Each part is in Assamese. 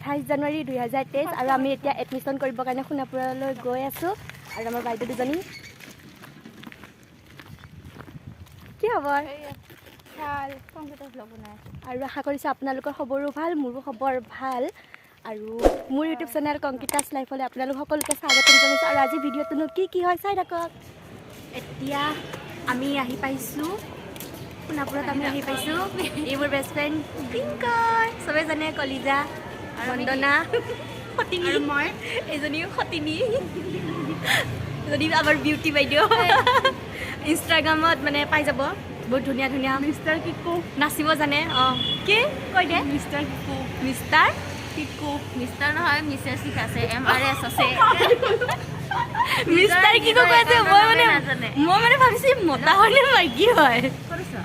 28 জানুৱাৰী 2023 আৰু আমি এতিয়া এডমিশ্যন কৰিবৰ কাৰণে সোণাপুৰলৈ গৈ আছোঁ। আৰু আমাৰ বাইদেউ দুজনী, কি খবৰ? ভাল। কম্পিউটাৰ ব্লগ বনাই আছোঁ। আৰু আশা কৰিছোঁ আপোনালোকৰ খবৰো ভাল, মোৰো খবৰ ভাল। আৰু মোৰ ইউটিউব চেনেল কংকিতাছ লাইফলৈ আপোনালোক সকলোকে স্বাগতম জনাইছোঁ। আৰু আজি ভিডিঅ'টোনো কি কি হয় চাই থাকক। এতিয়া আমি আহি পাইছোঁ সোণাপুৰত, আমি আহি পাইছোঁ। এই মোৰ বেষ্ট ফ্ৰেণ্ড পিংকয়, চবে জানে, কলিজা, বন্দনা, সতিনী। আৰু মই। এইজনীও সতিনী, এজনী আমাৰ বিউটি বাইদেউ। ইনষ্টাগ্ৰামত মানে পাই যাব, বহুত ধুনীয়া ধুনীয়া। মিষ্টাৰ কিকু। নাচিব জানে। অঁ, কি কৈ দে। মিষ্টাৰ কিকু। মিষ্টাৰ কিকু। মিষ্টাৰ নহয়, মিছেছ লিখা আছে, এম আৰ এছ আছে। মিষ্টাৰ কি কৈ আছে? মই মানে নাজানে। মই মানে ভাবিছোঁ মতা হয়নে মাইকী হয়।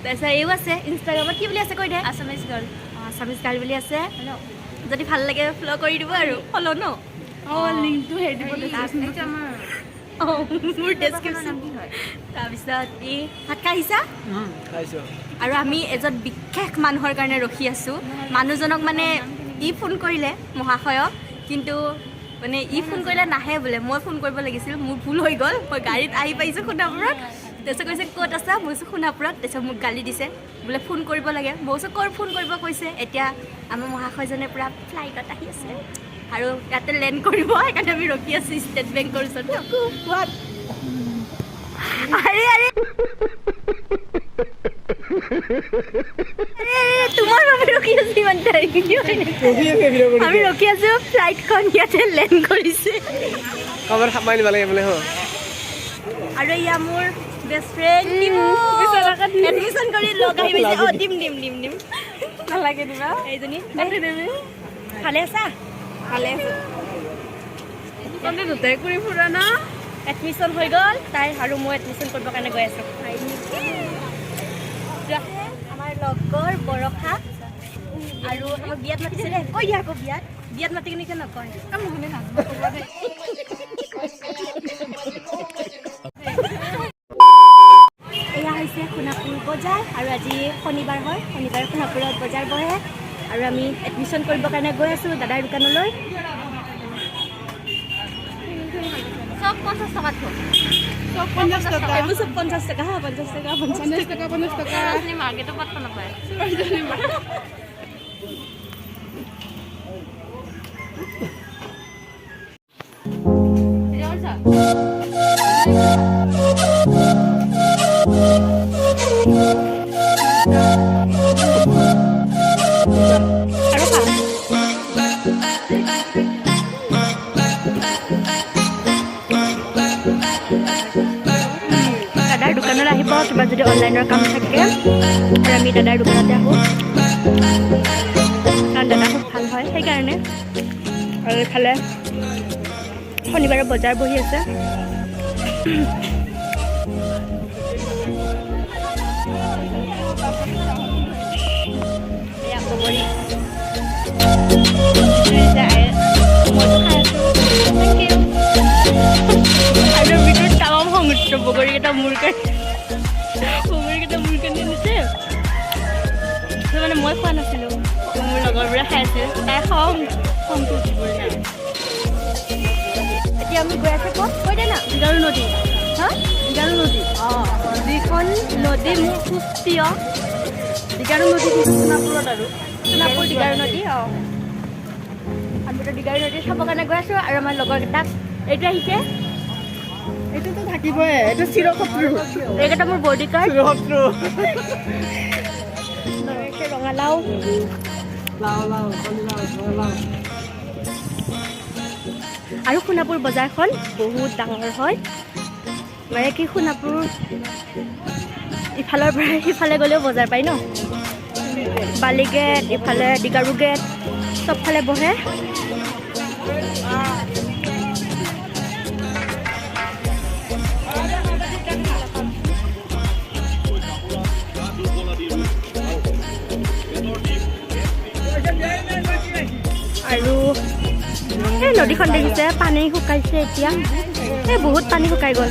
তাৰপিছত এইও আছে, ইনষ্টাগ্ৰামত কি বুলি আছে কৈ দে। আছামিজ গাৰ্ল। অঁ, আছামিজ গাৰ্ল বুলি আছে। যদি ভাল লাগে ফ'ল' কৰি দিব আৰু ফ'ল' ন। অঁ, লিংকটো হেৰি দিব। অঁ, মোৰ ডেছক্ৰিপশ্যন। তাৰপিছত এই ভাত খাই আহিছা? খাইছোঁ। আৰু আমি এজন বিশেষ মানুহৰ কাৰণে ৰখি আছোঁ। মানুহজনক মানে ই ফোন কৰিলে মহাশয়ক, কিন্তু মানে ই ফোন কৰিলে নাহে বোলে, মই ফোন কৰিব লাগিছিল, মোৰ ভুল হৈ গ'ল। মই গাড়ীত আহি পাইছোঁ সোণাপুৰত। তাৰপিছত কৈছে ক'ত আছা? মই কৈছোঁ সোণাপুৰত। তাৰপিছত মোক গালি দিছে বোলে ফোন কৰিব লাগে। মই কৈছোঁ ক'ৰ ফোন কৰিব কৈছে। এতিয়া আমাৰ মহাশয়জনে পূৰা ফ্লাইটত আহি আছে আৰু ইয়াতে লেণ্ড কৰিব, সেইকাৰণে আমি ৰখি আছোঁ ষ্টেট বেংকৰ ওচৰত। আৰে আৰে আৰে, তোমাৰ বাবে ৰখি আছো ইমান টাইম। আমি ৰখি আছো, ফ্লাইটখন ইয়াতে লেণ্ড কৰিছে। কাৰোবাৰ সাপ মাৰি দিব লাগে বোলে হ। আৰু এয়া মোৰ বেষ্ট ফ্ৰেণ্ড, এডমিশ্যন কৰি লগ আহি পাইছে। অঁ, দিম দিম দিম দিম। নালাগে দিবা। এইজনী, ভালে আছা? ভালে আছো। তহঁতে দুটাই কৰি ফুৰা না? এডমিশ্যন হৈ গ'ল তাই আৰু মই এডমিশ্যন কৰিবৰ কাৰণে গৈ আছোঁ। যোৱা। আমাৰ লগৰ বৰষা আৰু আমাক বিয়াত মাতিছে দেই। কৈ দিয়া আকৌ, বিয়াত বিয়াত মাতি কিনে কিয় নকয়? নহ'লে নাজানো। এয়া হৈছে সোণাপুৰ বজাৰ আৰু আজি শনিবাৰ হয়। শনিবাৰে সোণাপুৰত বজাৰ বহে আৰু আমি এডমিশ্যন কৰিবৰ কাৰণে গৈ আছোঁ দাদাৰ দোকানলৈ। চব 50 টকাত, চব 50 টকা। এইবোৰ চব 50 টকা। হা, 50 টকা, 50। 50 টকা, 50 টকা। মাৰ্কেটো পাত্তা নাপায়। আৰু খা। দাদাৰ দোকানলৈ আহিব কিবা যদি অনলাইনৰ কাম থাকে আৰু আমি দাদাৰ দোকানতে আহোঁ, কাৰণ দাদা খুব ভাল হয় সেইকাৰণে। আৰু এইফালে শনিবাৰে বজাৰ বহি আছে। এয়া বগৰী, মইতো খাই আছোঁ, thank U. আৰু ভিতৰত তামাম খং উঠিছে, বগৰীকেইটা মোৰ কাৰণে, বগৰীকেইটা মোৰ কাৰণে আনিছে। তো মানে মই খোৱা নাছিলোঁ, মোৰ লগৰবোৰে খাই আছিল, তাই খংটো উঠি পৰিছে। এতিয়া আমি গৈ আছোঁ ক'ত কৈ দে না। ডিগাৰু নদী। হা? ডিগাৰু নদী। অঁ, যিখন নদী মোৰ খুব প্ৰিয়। ডিগাৰু নদী কিন্তু সোণাপুৰত আৰু সোণাপুৰ ডিগাৰু নদী। অঁ, আমিতো ডিগাৰু নদী চাবৰ কাৰণে গৈ আছোঁ আৰু আমাৰ লগৰকেইটাক এইটো আহিছে। এইটোতো থাকিবই, এইটো চিৰশত্ৰু। এইকেইটা মোৰ বডি গাৰ্ড। চিৰশত্ৰু। ৰঙালাও। লাও লাও লাও লাও। আৰু সোণাপুৰ বজাৰখন বহুত ডাঙৰ হয়, মানে কি সোণাপুৰ ইফালৰ পৰা সিফালে গ'লেও বজাৰ পায় ন। বালি গেট, ইফালে ডিগাৰু গেট, চবফালে বহে। আৰু এই নদীখন দেখিছে, পানী শুকাইছে এতিয়া, এই বহুত পানী শুকাই গ'ল।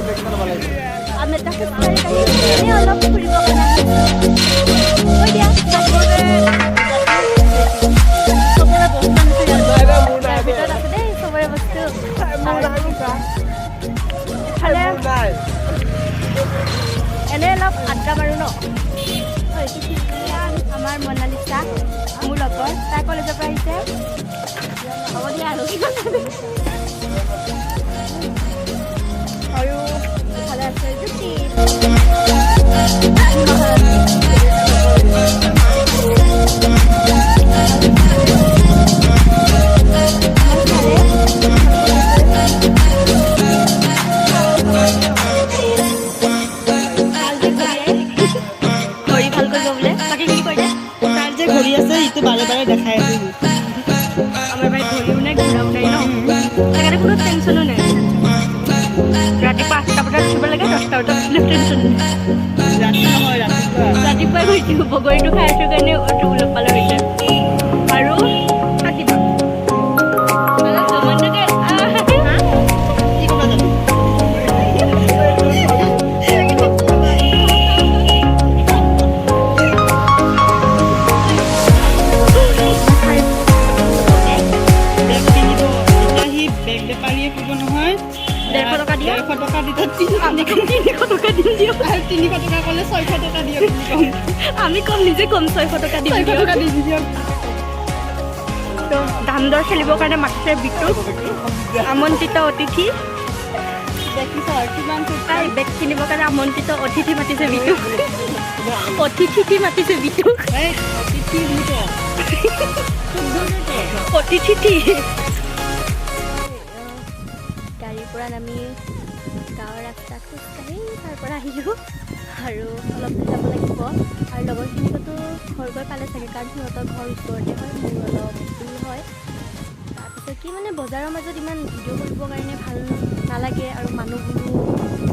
আমি এটা খোজকাঢ়ি কাঢ়ি এনেই অলপ ফুৰিব কাৰণে আহিছোঁ। কৈ দিয়া। চবৰে বস্তু আনিছে ইয়াত। নাই নাই, মোৰ নাই। ইয়াৰ ভিতৰত আছে দেই চবৰে বস্তু। মোৰ নাই বুজিছা। ইফালে মোৰ নাই। এনেই অলপ আড্ডা মাৰো ন। আমাৰ মনালিচা, মোৰ লগৰ, তাই কলেজৰ পৰা আহিছে। হ'ব দিয়া আৰু। আৰু ইফালে আছে জ্যোতি। ঘড়ী ভাল কৰিব বোলে, বাকীখিনি কৈ দে। তাৰ যে ঘড়ী আছে, সিটো বাৰে বাৰে দেখাই আছে। আমাৰ বাৰীত ঘড়ীও নাই, ঘোঁৰাও নাই ন, সেইকাৰণে কোনো টেনশ্যনো নাই। ৰাতিপুৱা 8টা বজাত উঠিব লাগে, 10টা বজাত উঠিলে টেনশ্যন নাই। ৰাতি নহয়, ৰাতিপুৱা। ৰাতিপুৱাই উঠিছোঁ, বগৰীটো খাই আছোঁ কাৰণে উঠো পালে হৈছে। আৰু থাকিবা। অলপ জমনটোকে, আহ। কি ক'বা জানো? বেগ কিনিব এতিয়া সি, বেগ বেপাৰীয়ে ক'ব নহয়, 150 টকা দিয়া। 150 টকা দি তাত আমি কম 300 টকা দিম দিয়ক। আৰু 300 টকা ক'লে 600 টকা দিয়ক বুলি ক'ম। আমি কম, নিজে কম, 600 টকা দিম 600 দিয়ক। টকা দি দিয়ক। তো দাম দৰ খেলিবৰ কাৰণে মাতিছে বিটুক, আমন্ত্ৰিত অতিথি। দেখিছ কিমান? তাই বেগ কিনিবৰ কাৰণে আমন্ত্ৰিত অতিথি মাতিছে বিটুক, অতিথি মাতিছে বিটুক। এই অতিথি বুলি কয়। অতিথি। গাড়ীৰ পৰা নামি গাঁৱৰ ৰাস্তাত খোজকাঢ়ি তাৰ পৰা আহিলোঁ আৰু অলপ দূৰ যাব লাগিব। আৰু লগৰখিনিকতো ঘৰ গৈ পালে চাগে, কাৰণ সিহঁতৰ ঘৰ ওচৰতে হয়, মোৰ অলপ দূৰ হয়। তাৰপিছত কি মানে বজাৰৰ মাজত ইমান ভিডিঅ' কৰিবৰ কাৰণে ভাল নালাগে আৰু মানুহবোৰো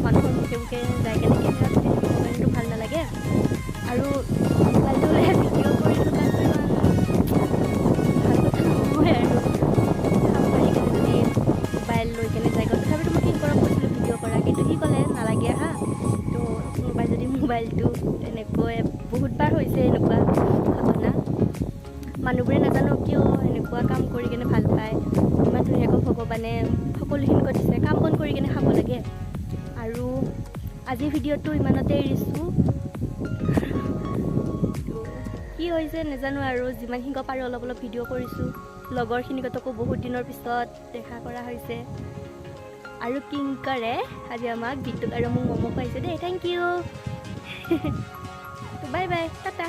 মানুহৰ মুখে মুখে যাই কেনে কেমেৰাত উঠি থাকিবৰ কাৰণেতো ভাল নালাগে। আৰু মোবাইলটো ওলাই ভিডিঅ' কৰি থকাটো ইমান ভাল কথা নহয় আৰু কাম কৰি কেনে যদি মোবাইল লৈ কেনে যায়। তথাপিতো মই কিংকৰক কৈছিলোঁ ভিডিঅ' কৰা, কিন্তু সি ক'লে নালাগে হা। তো কোনোবাই যদি মোবাইলটো তেনেকৈ, বহুতবাৰ হৈছে এনেকুৱা ঘটনা। মানুহবোৰে নাজানো কিয় এনেকুৱা কাম কৰি কেনে ভাল পায়। ইমান ধুনীয়াকৈ ভগৱানে সকলোখিনিকে দিছে, কাম বন কৰি কেনে খাব লাগে। আৰু আজিৰ ভিডিঅ'টো ইমানতে এৰিছোঁ। তো কি হৈছে নাজানো, আৰু যিমানখিনি পাৰোঁ অলপ অলপ ভিডিঅ' কৰিছোঁ। লগৰখিনিকতো বহুত দিনৰ পিছত দেখা কৰা হৈছে। আৰু কিংকৰে আজি আমাক, বিটুক আৰু মোক ম'ম' খুৱাইছে দেই, thank U. Bye bye, Tata.